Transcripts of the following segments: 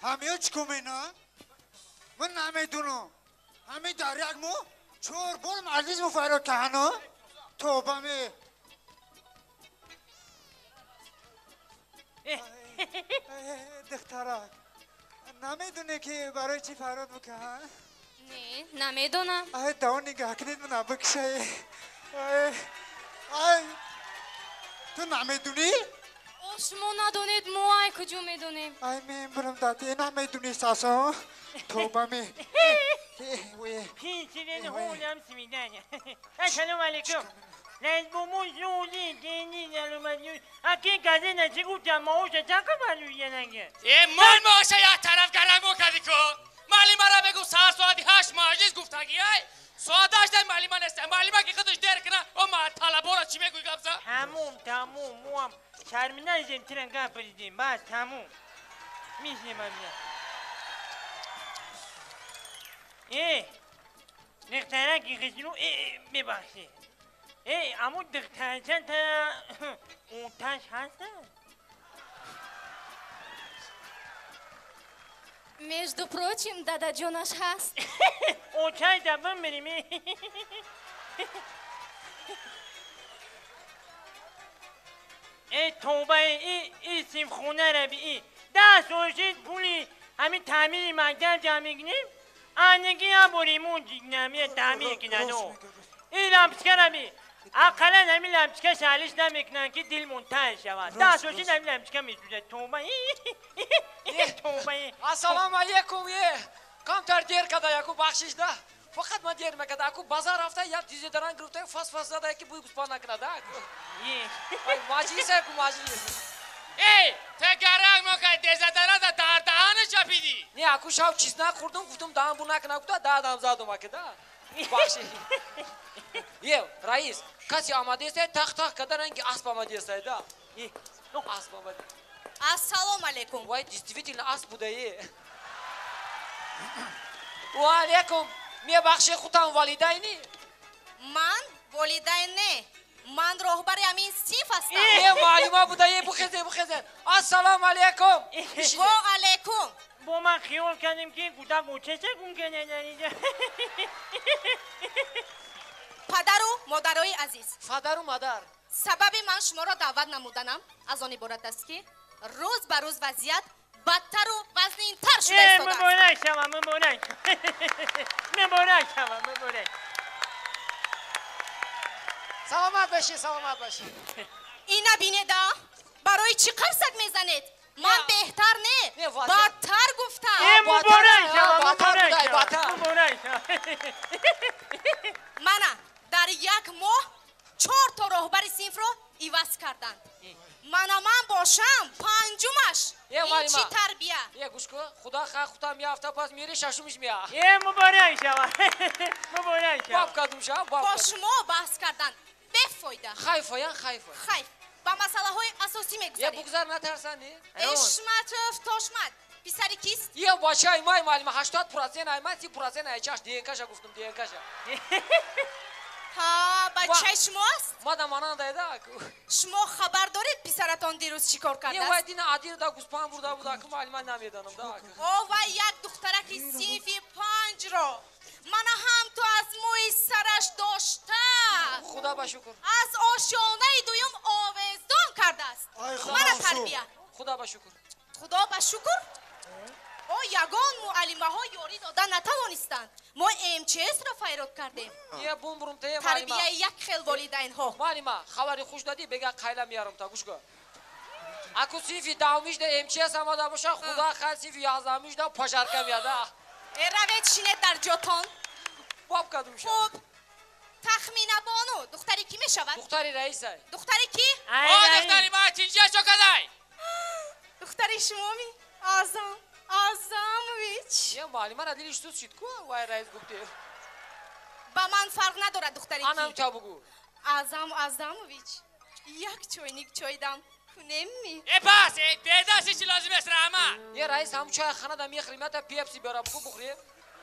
ҳамиё чӣ кор мена? Ман намедунам. Ҳами дар як моҳ чор бор маҷлис муфаррод каҳано? Тоба ме. Духтарак, намедоне ки барои чӣ фарёд мекаҳанд? Не, намедонам. Ай, давон нигаҳ кунед, мана бикшае. Ай, ту намедунӣ? О, шумо надонед, мо ай куҷо медонем? Ай, мебурам дати, намедунӣ сасо. Тоба ме. Пинсиден ҳолам свидания. Ассалому алайкум. Э, ман маоша як тараф гаранго кардӣ ку? Муаллимара бигӯ саҳар соати 8 маҷлис гуфтагӣ, ай? Соат 8 дай муаллима нест. Муаллима ки худаш дер кина, о ма талабора чӣ мегӯй гапза? Тамом, тамом, моам шарминазем тиран гап биридем. Бас, тамом. Мишнем амия. Э, духтараки хисру, э, бебахшед. Э, аму духтарча та оташ ҳаста? Между прочим, дадаҷонаш ҳаст. Оташ да бимирим. Э, тоба, э, синфхонара би, э. 10 сол шид пули ҳамин таъмири мактаб ҷамъ мекунем, анеги ябори мо ҷигнамия таъмир кинано. Ин лампичкара би, ақаллан ҳамин лампичка шалиш намекунанд ки дилмон танг шавад. 10 сол шид ҳамин лампичка месӯзад. Тоба, тоба. Ассалому алейкум, е. Камтар дер када яку бахшиш да. Фақат ман дер мекада. Аку базар рафта як дезодорант гирифта фас фас зада яки бӯи гӯспанд накунад, а? Ай, маҷлис аку маҷлис. Эй, ту гаранг мокай дезодоранта дар даҳанаш чапидӣ? Не, аку шав чиз нахӯрдум, гуфтум даҳан бу накунад, гуфта даҳанам задум аки, да? Бахшиш. Е, раис, касе омадестай тах-тах када ранги асп омадестай, да? Асп омаде. Ассалому алейкум. Вай, действительно асп буда, е. Ва алейкум. Мебахши худам волидайни? Ман волидайн не. Ман роҳбари ҳамин синф ҳастам. Е, муаллима буда, е, бухезе, бухезе. Ассалому алейкум. Во алейкум. Бо ман хиёл кардем ки кӯдак очаша гум кардад дар инҷа. Падару модарои азиз. Падару модар. Сабаби ман шуморо даъват намуданам аз он иборат аст ки рӯз ба рӯз вазъият бадтару вазнинтар шуда истодааст. Муборак шава, муборак. Муборак шава, муборак. Саломат бошӣ, саломат бошӣ. Ина бинеда, барои чӣ қарсак мезанед? Ман беҳтар не, бадтар гуфтам. Муборак шава, муборак шава, муборак шава. Мана, дар як моҳ 4 то роҳбари синфро иваз карданд. Мана ман бошам панҷумаш. Ин чӣ тарбия? Е, гӯш кун, худо хоҳ худам як ҳафта пас мери шашумиш мея. Е, муборак шава, муборак шава. Баб кадум шава, баб. Бо шумо баҳс кардан бефоида. Хайфоян, хайфо. Хайф. Ба масъалаҳои асосӣ мегузарем. Е, бугзар натарсани. Эшматов Тошмат, писари кист? Е, бачаи май муаллима, 80% ай ман, 30% ай чаш, ДНК-ша гуфтум, ДНК-ша. Ҳа, бачаи шумо аст? Мада мананда да. Шумо хабар доред писаратон дирӯз чӣ кор кардааст? Не, вай дина адир да гӯспанд бурда буда, ку муаллима намедонам да. О, вай як духтараки синфи 5-ро мана ҳам ту аз мӯи сараш дошта. Худо ба шукр. Аз ошёнаи дуюм овездон кардааст. Мана тарбия. Худо ба шукр. Худо ба шукр? О, ягон муаллимаҳо ёрӣ дода натавонистанд. Мо МЧС-ро файрод кардем. Е, бумбурум те, муаллима. Тарбияи як хел волидайнҳо. Муаллима, хабари хуш дадӣ, бега қайла меярам та, гӯш кун. Аку синфи 10-умиш да МЧС омада боша, худо хай синфи 11-умиш да пожарка меяда. Э, равед шинед дар ҷотон. Боб кадум ша. Хуб, Тахмина бону, духтари кӣ мешавад? Духтари раисай. Духтари кӣ? О, духтари ман тинҷия чо кадай? Духтари шумоми? Азам. Азамович. Е, муаллима, ра дилиш сус шид ку, вай раис гуфте. Ба ман фарқ надорад духтари ки. Анам ча бугу. Азам Азамович, як чойник чой дам. кунем ми? Э бас, бедаси чи лозим аст раҳмат. Е раис ҳамун чай хана да мехӯрем, ята пепси биёра бугу бухӯрем.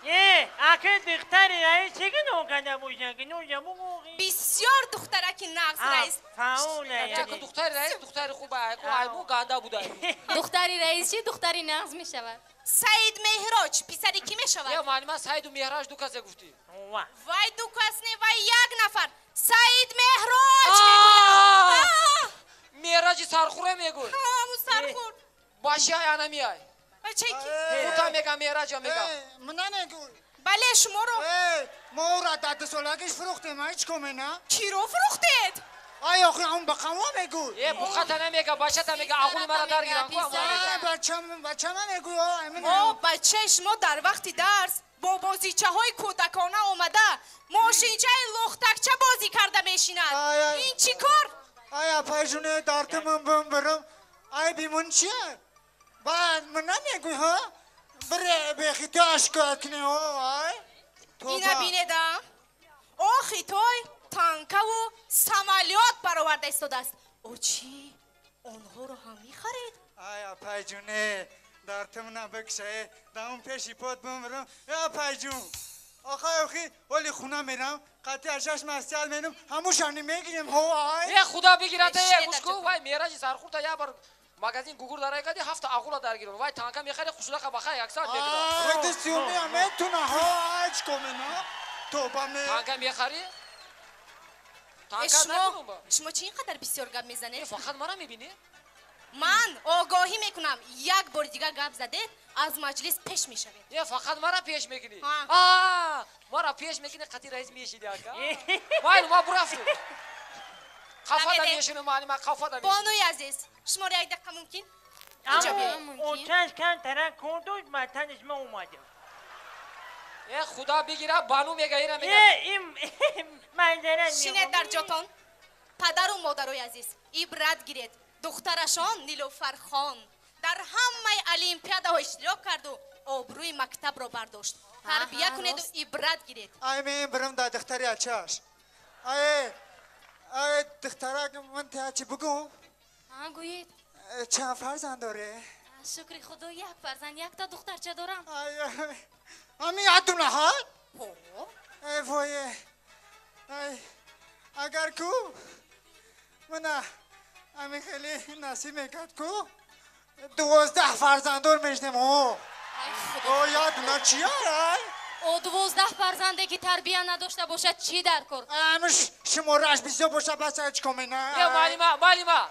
Е, ака духтари раис чӣ гуноҳ карда бошад? Гуноҳ бугӯ. Бисёр духтараки нағз раис. Фаъола. Яку духтари раис духтари хуб ай, ку айму ганда буда. Духтари раис чӣ духтари нағз мешавад? Саид Меҳроҷ писари кӣ мешавад? Е муаллима Саиду Меҳраҷ ду касе гуфтӣ. Вай ду кас не, вай як нафар. Саид Меҳроҷ мегӯям. Меҳраҷи сархӯре мегӯй. Ҳамун сархӯр. Бачаи ана миай. Бачаи ки? Хута мегам Меҳраҷа мегам. Мана мегӯй. Бале шуморо. Мо ӯро дар дусолагиш фурӯхтем, ҳеҷ комена. Киро фурӯхтед? Ай охи он ба қамо мегӯй. Е буқата намега, бачата мега, ағули мара дар гирам ку. Бачама мегӯй. О, бачаи шумо дар вақти дарс бо бозичаҳои кӯдакона омада мошинчаи лухтакча бозӣ карда мешинад. Ин чӣ кор? Ай апайжуне дартимам бим бирим. Ай бимун чие? Баъд мана мегӯй ҳа? Бире бехитой ашкоят кунӣ ай. Ина бинеда. О хитой танкаву самолёт бароварда истодааст. О чӣ? Онҳоро ҳам мехаред? Ай апайҷуне дартимна бикшае даун пеши пот бимирам. Э апайҷун охай охи оли хуна мерам қатъи ашаш маслиҳат менам ҳамушани мегирем ҳо ай. Е худо бигирата е гӯш ку вай Меҳраҷи сархӯрта як бор магазин гугур дарай кади ҳафта ағула даргирон. Вай танка мехари хушудақа бахай як соат мегирад. Ай дистюми метуна ҳо ай чӣ комена? Тоба ме. Танка мехари? Танка накунум ба. Шумо чӣ ин қадар бисёр гап мезанед? Фақат мара мебинӣ? Ман огоҳӣ мекунам, як бори дигар гап задед, аз маҷлис пеш мешавед. Е фақат мара пеш мекунӣ. Мара пеш мекунӣ қати раис мешиди ака. Майли ма бурафтем. Қафада мешинам муаллима, қафада мешинам. Бонуи азиз, шуморо як дақиқа мумкин? Инҷо биёед. Оташ камтара кор дошт, ба таниш ма омадам. Е худо бигира, бану мега, ира мега. Е ин манзара шинед дар ҷотон. Падару модарои азиз, ибрат гиред. Духтарашон Нилуфархон дар ҳамаи олимпиадаҳо иштирок карду обрӯи мактабро бардошт. Тарбия кунеду ибрат гиред. Ай мен бирам дар духтари ачаш. Ай ай духтарак ман тачи бугум? Гӯед. Чанд фарзанд доре? Шукри худо як фарзанд, якта духтарча дорам. Ай ами як дуна ҳа? Ай вой. Ай агар ку мана ами хеле насиб мекард ку 12 фарзанддор мешнем. О о як дуна чия ай? О 12 фарзанде ки тарбия надошта бошад чӣ дар кор? Амш шуморааш бисёр бошад бас ҳеҷ комена. Е муаллима, муаллима.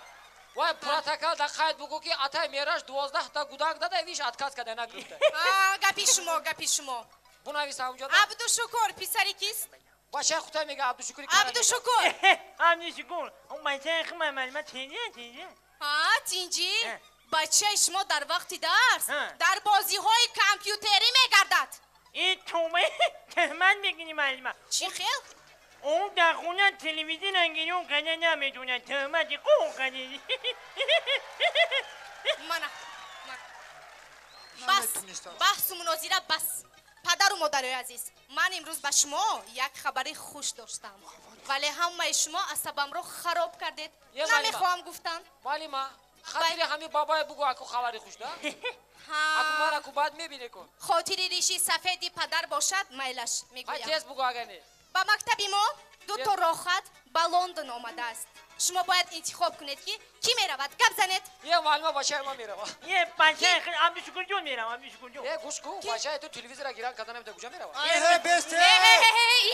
Вай протокол да қайд бугӯ ки атай Меҳраж 12 та гудак дада виш отказ када нагирифта. Гапи шумо, гапи шумо. Бунавис ҳамунҷо. Абдушукур писари кист? Бачаи хутай мега Абдушукури. Абдушукур. Абдушукур. Он бачаи хума муаллима тинҷи, тинҷи. Ҳа, тинҷи. Бачаи шумо дар вақти дарс дар бозиҳои компютерӣ мегардад. Ин тӯҳмат тӯҳмат мекунӣ муаллима. Чӣ хел? Он дар хона телевизион гирён карда наметавонад. Тӯҳмати қӯ кардӣ. Мана. Бас, баҳсу мунозира бас. Падару модарои азиз, ман имрӯз ба шумо як хабари хуш доштам. Вале ҳамаи шумо асабамро хароб кардед. Намехоҳам гуфтан. Муаллима, хатири ҳами бабае бугӯ аку хабари хуш да? Аку мара ку баъд мебине ку. Хотири риши сафеди падар бошад, майлаш мегӯям. Тез бугӯ агар не. Ба мактаби мо дуто рохат ба Лондон омадааст. Шумо бояд интихоб кунед ки кӣ меравад. Гап занед. Е муаллима бачаи ма меравад. Е бачаи Абдушукурҷон меравад, Абдушукурҷон. Е гӯш ку, бачаи ту телевизора гиран карда намета куҷа меравад? Ай бесте.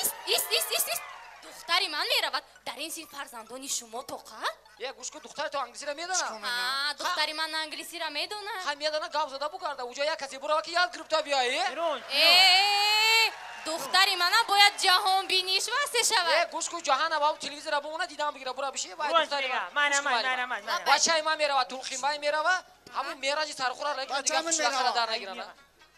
Ист, ист, ист, ист, ист. Духтари ман меравад. Дар ин син фарзандони шумо тоқа? Е гӯш ку, духтари ту англисиро медонад? Духтари ман англисиро медонад. Ҳа медонад, гап зада бугарда. Уҷа як касе бурава ки яд гирифта биёй. Э, духтари манам бояд ҷаҳонбиниш васеъ шавад. Е гӯш ку, ҷаҳана ба телевизора бумона дидам бигира бура биши. Вай духтари ман. Ман. Бачаи ман меравад, Тулхимбай меравад. Ҳамун Меҳраҷи сархӯра лекин дигар хушдахара дар нагиранд.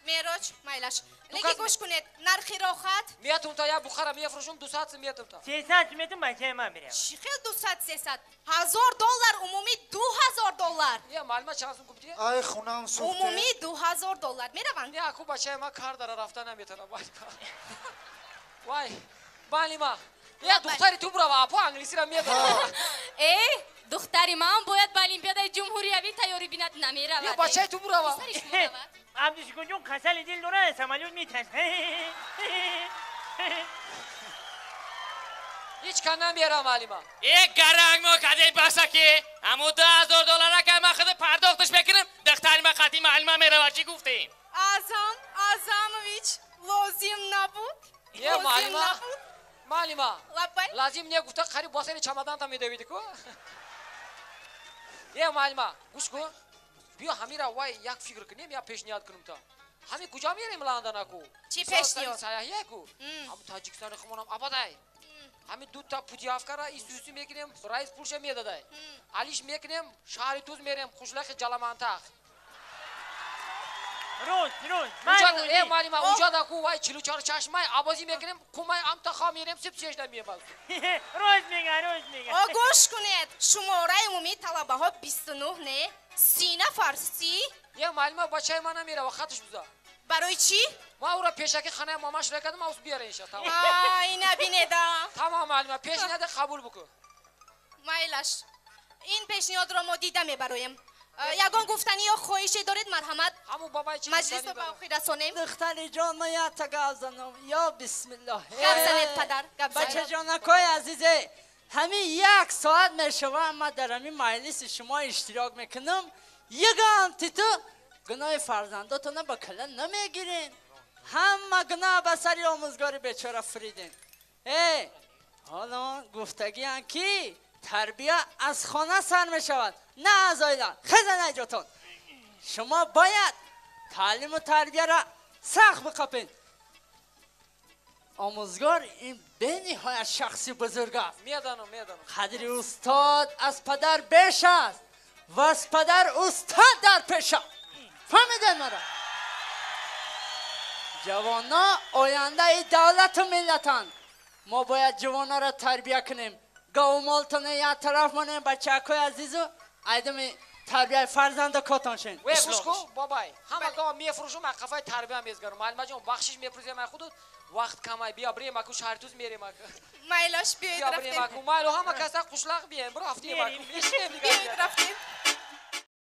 Меҳроҷ майлаш. Лекин гӯш кунед, нархи рохат метумта я бухара мефурӯшум 200 сум метумта. 300 сум метум бачаи ман меравад. Чӣ хел 200 300? $1000 умумӣ $2000. Е муаллима чанд сум гуфтӣ? Ай хунам сӯхте. Умумӣ $2000 мераванд. Не аку бачаи ман кар дара рафта наметавонад. Вай, муаллима, Я духтари ту бурава, апо англисиро медонад. Э, духтари ман бояд ба олимпиадаи ҷумҳуриявӣ тайёрӣ бинад, намеравад. Я бачаи ту бурава. Писари шумо равад. Абдушукурҷон касали дил дорад, самолёт метарсад. Ҳеҷ кас намерам, муаллима. Э, гаранг мо кадем баса ки ҳаму $2000 ка ман худ пардохташ мекунам, духтари ман қатъи муаллима меравад, чӣ гуфтем? Азам Азамович, лозим набуд. Е, муаллима. Муаллима. Лаббай. Лозим не гуфта, қариб бо сари чамаданта медавиди ку. Е, муаллима, гӯш кун. Биё ҳамира вай як фикр кунем, як пешниҳод кунем та. Ҳами куҷо мерем Лондона ку? Чӣ пешниҳод? Саяҳия ку. Ҳаму Тоҷикистони хумонам абадай. Ҳами дута путявкара исусӣ мекунем, раис пулша медадай. Алиш мекунем, шаҳри Туз мерем, хушлахи Ҷаламантах. Рост, рост. Э, муаллима, уҷада ку вай 44 чашмай абозӣ мекунем, кумай амта ха мерем, сиб чешда мемаз. Рост мега, рост мега. О, гӯш кунед, шумораи умумии талабаҳо 29 не, 30 нафар, 30. Е, муаллима, бачаи ман намерава, хатш буза. Барои чӣ? Ман ӯро пешаки ханаи мамаш рекардам, ус биёра инша. Тамом. Ай, набинеда. Тамом, муаллима, пешниҳода қабул бикун. Майлаш. Ин пешниҳодро мо дида мебароем. Ягон гуфтанӣ ё хоҳише доред, марҳамат. Ҳамун бабай чӣ Маҷлисро ба охир расонем. Духтари ҷон, ман якта гап занам. Ё бисмиллоҳ. Гап занед, падар, гап занед. Бачаҷонакҳои азизе, ҳамин як соат мешавад, ман дар ҳамин маҷлиси шумо иштирок мекунам. Ягон титу гуноҳи фарзандотона ба кала намегирен. Ҳама гуноҳ ба сари омӯзгори бечора фуриден. Э, ҳоло гуфтагиам ки тарбия аз хона сар мешавад, на аз оила. Хеза наҷотон. Шумо бояд таълиму тарбияро сахт биқапед. Омӯзгор ин бениҳоят шахси бузург аст. Медонам, медонам. Қадри устод аз падар беш аст ва аз падар устод дар пеш аст. Фаҳмидед маро? Ҷавонҳо ояндаи давлату миллатанд. Мо бояд ҷавонҳоро тарбия кунем. Говмолтона як тараф монем, бачаҳакҳои азизу айдами тарбияи фарзанду котон шен. Ве, гӯш кун, бобай. Ҳама гова мефурӯшум, аз қафаи тарбия мезгарам. Муаллимаҷон, бахшиш мепурсем аз худут. Вақт камай, биё бирем аку шаҳри Туз мерем аку. Майлаш, биёед Биё бирем рафтем. аку. Майло, ҳама каса қушлақ бием, бирафтем аку. Мешинем дигар. Биёед рафтем.